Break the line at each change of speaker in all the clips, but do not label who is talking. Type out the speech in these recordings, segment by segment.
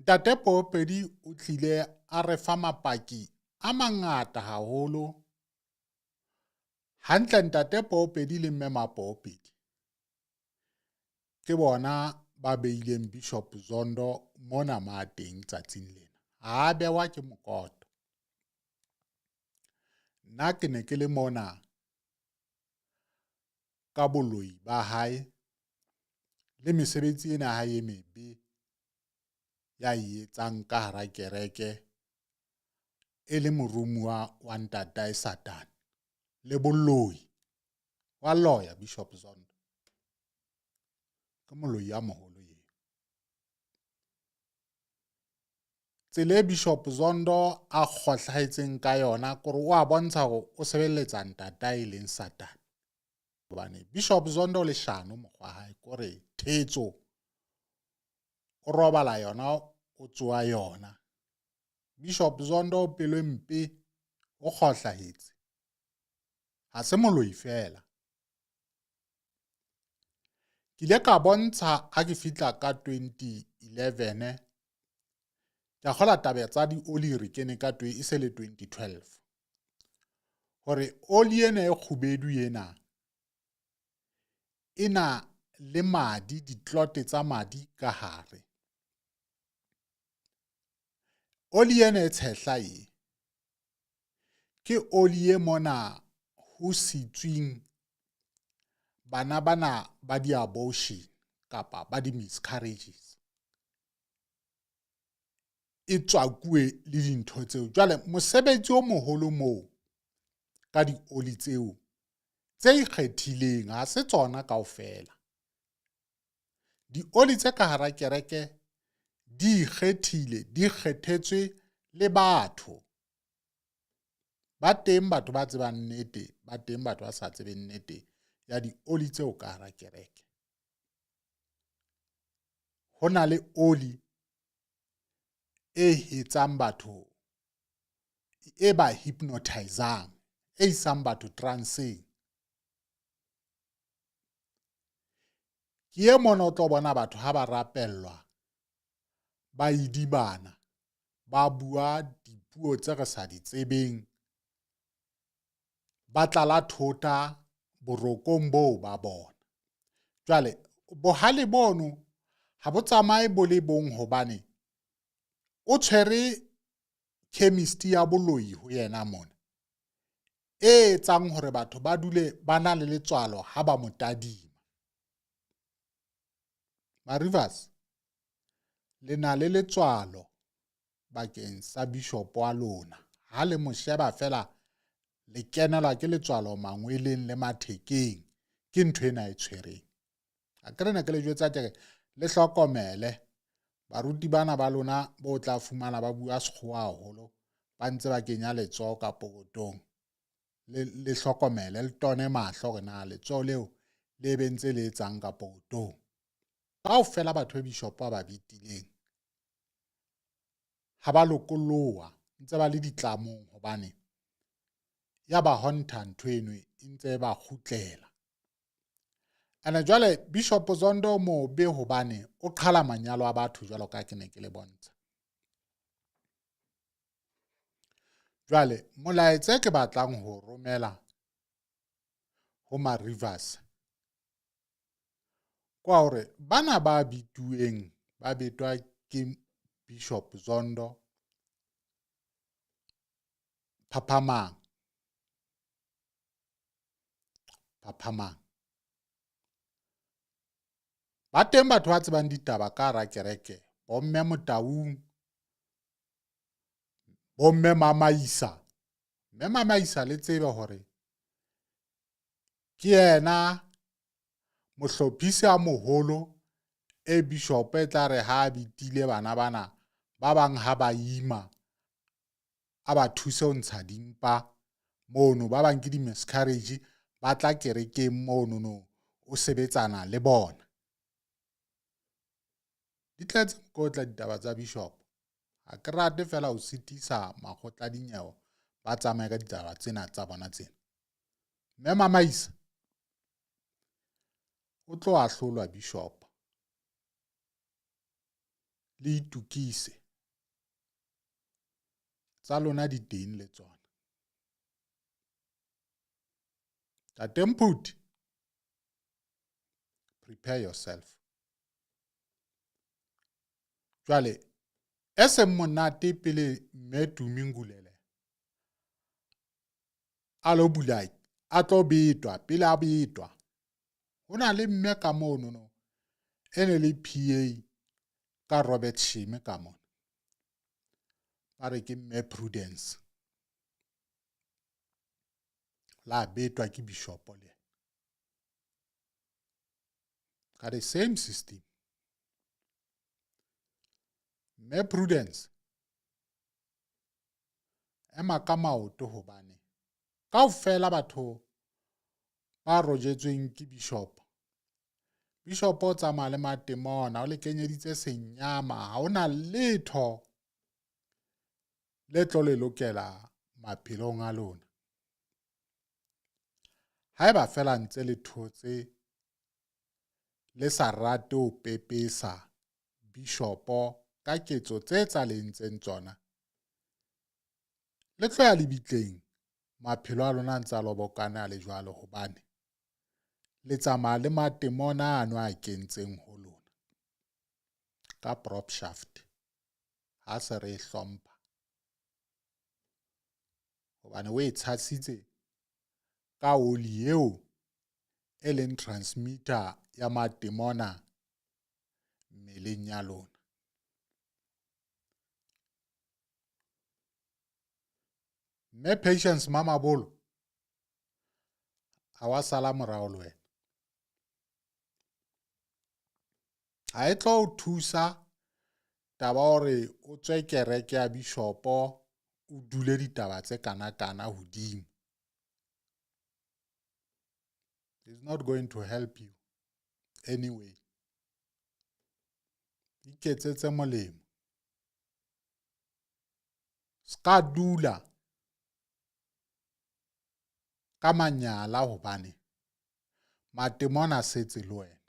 Ntate Poopedi o tlile a re fa mapaki a mangata haholo. Hantle Ntate Poopedi le Mme Mapoopedi ke bona ba beileng Bishop Zondo mona ma teng tsatsing lena. Ha a bewa ke mokoto. Nna ke ne ke le mona ka boloi ba hae le mesebetsi ena ya hae e mebe ya e etsang ka hara kereke e le moromuwa wa ntatae Satane le boloi wa loya Bishop Zondo ke moloi ya moholo eo. Tsela e Bishop Zondo a kgohlahetseng ka yona kore o a bontsha hore o sebeletsa ntatae e leng Satane. Hobane Bishop Zondo leshano mokgwa hae kore thetso o robala yona o tsoa yona. Bishop Zondo o pelo e mpe o kgohlahetse. Ha se moloi fela. Ke ile ka bontsha ha ke fihla ka 2011 ke a kgola taba tsa dioli re kene ka e se le 2012 hore oli ena e kgubedu ena e na le madi ditlote tsa madi ka hare. Oli ena e tshehla e ke oli e mona ho sitswing bana bana ba di-abortion kapa ba di-miscarriages e tswakuwe le dintho tseo. Jwale mosebetsi o moholo moo ka dioli tseo tse ikgethileng ha se tsona kaofela. Dioli tse ka hara kereke di ikgethile, di kgethetswe le batho. Ba teng batho ba tsebang nnete, ba teng batho ba sa tsebeng nnete ya dioli tseo ka hara kereke. Ho na le oli e etsang batho e ba hypnotizang, e isang batho transeng. Ke e mona o tlo bona batho ha ba rapellwa ba idibana ba bua dipuo tse re sa di tsebeng ba tlala thota borokong boo ba bona. Jwale bohale bono ha bo tsamaye bo le bong hobane o tshwere chemist ya boloi ho yena mona e etsang hore batho ba dule ba na le letswalo ha ba mo tadima. Marivers le na le letswalo bakeng sa bishop wa lona. Ha le mo sheba feela le kenelwa ke letswalo mangweleng le mathekeng ke ntho ena e tshwereng. A ke re ne ke le jwetsa ke re le hlokomele baruti bana ba lona bo tla fumana ba bua sekgowa haholo ba ntse ba kenya letsoho ka pokotong le le hlokomele le tone mahlo hore na letsoho leo le be ntse le etsang ka pokotong. Kaofela batho be bishop ba ba betileng ha ba lokolloa ntse ba le ditlamong hobane ya ba honta ntho eno e ntse e ba kgutlela. Ene jwale Bishop Zondo mobe hobane o qhala manyalo a batho jwalo ka ke ne ke le bontsha. Jwale molaetsa ke batlang ho romela ho ma-Rivers kwa hore bana ba bituweng ba betwa ke Bishop Zondo phaphamang phaphamang ba teng batho ba tsebang ditaba ka hara kereke bomme Motaung bomme Mamaisa mme Mamaisa le tsebe hore ke yena mohlophisi a moholo e bishop e tla re ha a bitile bana bana ba bang ha ba ima a ba thuse ho ntsha dimpa mono ba bang ke di-miscarriage ba tla kerekeng mono no o sebetsana le bona di tletse mokotla ditaba tsa bishop ha ke rate fela ho sitisa makgotla dinyewe ba tsamaye ka ditaba tsena tsa bona tsena mme mamaisa o tlo ahlolwa bishop. Le itukise. Tsa lona di teng le tsona. Ntate Mphuti, prepare yourself. Jwale e seng monate pele mme Tumi Ngulele a lo bula a tlo betwa pele a betwa ho na le mme ka mono no e ne le PA ka Robert Shime ka mona ba re ke mme Prudence la betwa ke bishopo le ka the same system mme Prudence ema ka maoto hobane kaofela batho ba rojetsweng ke bishop bishop o tsamaya le matemona o le kenyeditse senyama ha ona letho le tlo le lokela maphelong a lona haeba fela ntse le thotse le sa rate ho pepesa bishopo ka ketso tse tsa le entseng tsona le tlo ya lebitleng maphelo a lona a ntse a lobokane a le jwalo hobane le tsamaya le matemona ano a kentseng ho lona ka prop shaft ha se re e hlompha hobane o e tshasitse ka oli eo e leng transmitter ya matemona mmeleng ya lona mme Patience Mamabolo a wa sala morao le wena ha e tlo o thusa taba hore o tswe kereke ya bishopo o dule ditaba tse kana kana hodimo is not going to help you anyway iketsetse molemo ska dula ka manyala hobane matemona a setse le wena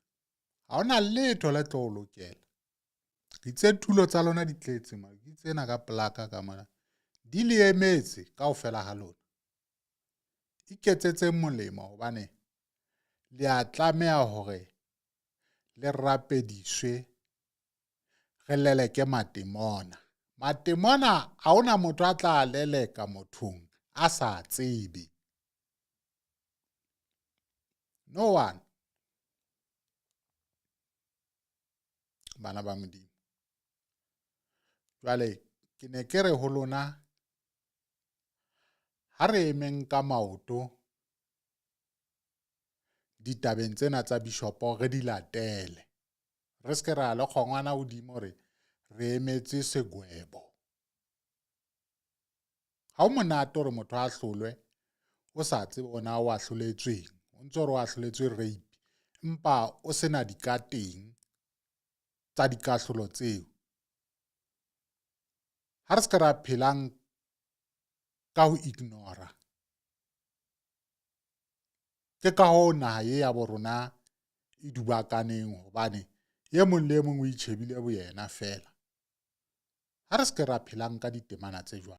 ha ona letho le tlo o lokela ditse tulo tsa lona di tletse ma ke tsena ka plaka ka mona di le emetse kaofela ha lona iketsetseng molemo hobane le a tlameha hore le rapediswe re leleke matemona matemona ha ona motho a tla leleka mothong a sa tsebe no one bana ba modimo jwale ke ne ke re ho lona ha re emeng ka maoto ditabeng tsena tsa bishopo re di latele re se ke ra le kgongwana hodimo re re emetse segwebo ha o monate hore motho a hlolwe o sa tsebe ona o ahloletsweng o ntse o re o ahloletswe rape empa o sena dikateng tsa dikahlolo tseo ha re se ke ra phelang ka ho ignora ke ka hoo naha ye ya borona e dubakaneng hobane e mong le e mong o itjhebile boyena feela ha re se ke ra phelang ka ditemana tse jwalo.